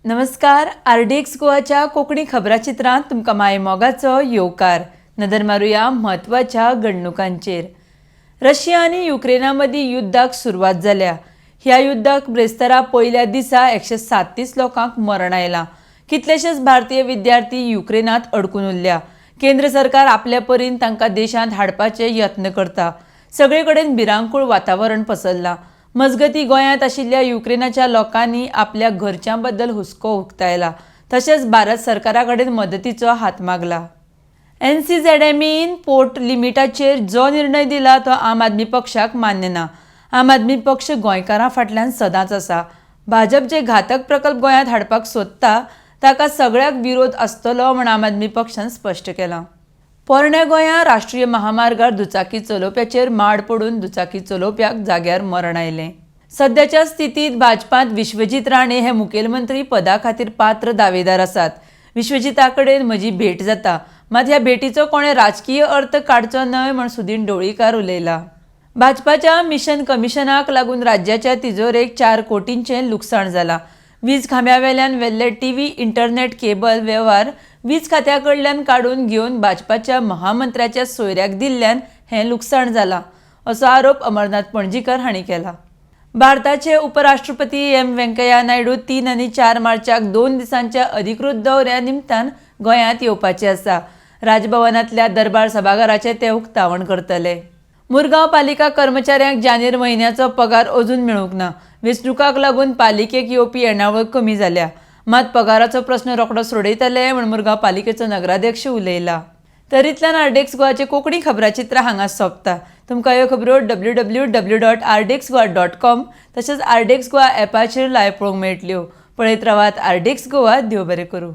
नमस्कार, आरडीएक्स गोवाच्या कोंकणी खबराचित्रांत तुमकां माय मोगाचो येवकार. नदर मारुया म्हत्वाच्या घडणुकांचेर. रशिया आनी युक्रेना मदीं युद्धाक सुरवात जाल्या. ह्या युद्धाक ब्रेस्तारा पयल्या दिसा 137 लोकांक मरण आयलां. कितलेशेच भारतीय विद्यार्थी युक्रेनात अडकून उरल्या. केंद्र सरकार आपल्या परीन तांकां देशांत हाडपाचे यत्न करता. सगळे कडेन भिरांकूळ वातावरण पसरलां. मजगतीं, गोंयांत आशिल्ल्या युक्रेनाच्या लोकांनी आपल्या घरच्यां बद्दल हुस्को उक्तायला, तशेंच भारत सरकारा कडेन मदतीचो हात मागला. एनसीझेडएमईन पोर्ट लिमिटाचेर जो निर्णय दिला तो आम आदमी पक्षाक मान्य ना. आम आदमी पक्ष गोंयकारां फाटल्यान सदांच आसा. भाजप जे घातक प्रकल्प गोंयांत हाडपाक सोदता ताका सगळ्याक विरोध आसतलो म्हूण आम आदमी पक्षान स्पश्ट केलां. पोरण्या गोंया राष्ट्रीय महामार्गार दुचाकी चलोवप्याचेर माड पडून दुचाकी चलोवप्याक जाग्यार मरण आयलें. सद्याच्या स्थितीत भाजपांत विश्वजीत राणे हे मुखेलमंत्री पदा खातीर पात्र दावेदार आसात. विश्वजिता कडेन म्हजी भेट जाता, मात ह्या भेटीचो कोणें राजकीय अर्थ काडचो न्हय म्हूण सुदीन ढवळीकार उलयला. भाजपाच्या मिशन कमिशनाक लागून राज्याच्या तिजोरेक 4 कोटींचें लुकसाण जालां. वीज खांब्या वेल्यान व्हेल्ले टीव्ही इंटरनेट केबल वेव्हार वीज खात्या कडल्यान काडून घेवन भाजपाच्या महामंत्र्याच्या सोयऱ्याक दिल्ल्यान हें लुकसाण जालां, असो आरोप अमरनाथ पणजीकर हांणी केला. भारताचे उपराष्ट्रपती एम व्यंकय्या नायडू 3 आनी 4 मार्चाक 2 दिसांच्या अधिकृत दौऱ्या निमतान गोंयांत येवपाचे आसा. राजभवनांतल्या दरबार सभाघराचें ते उक्तावण करतले. मुरगांव पालिका कर्मचाऱ्यांक जानेर म्हयन्याचो पगार अजून मेळूंक ना. वेंचणुकांक लागून पालिकेक येवपी येणावळ कमी जाल्या, मात पगाराचो प्रस्न रोखडो सोडयतले म्हूण मुरगांव पालिकेचो नगराध्यक्ष उलयला. तर इतल्यान आरडीएक्स गोवाचे कोंकणी खबराचित्र हांगा सोंपता. तुमकां ह्यो खबरो www.rdxgoa.com तशेंच आरडीएक्स गोवा एपाचेर लायव्ह पळोवंक मेळटल्यो. पळयत रावात आरडीएक्स गोवा. देव बरें करूं.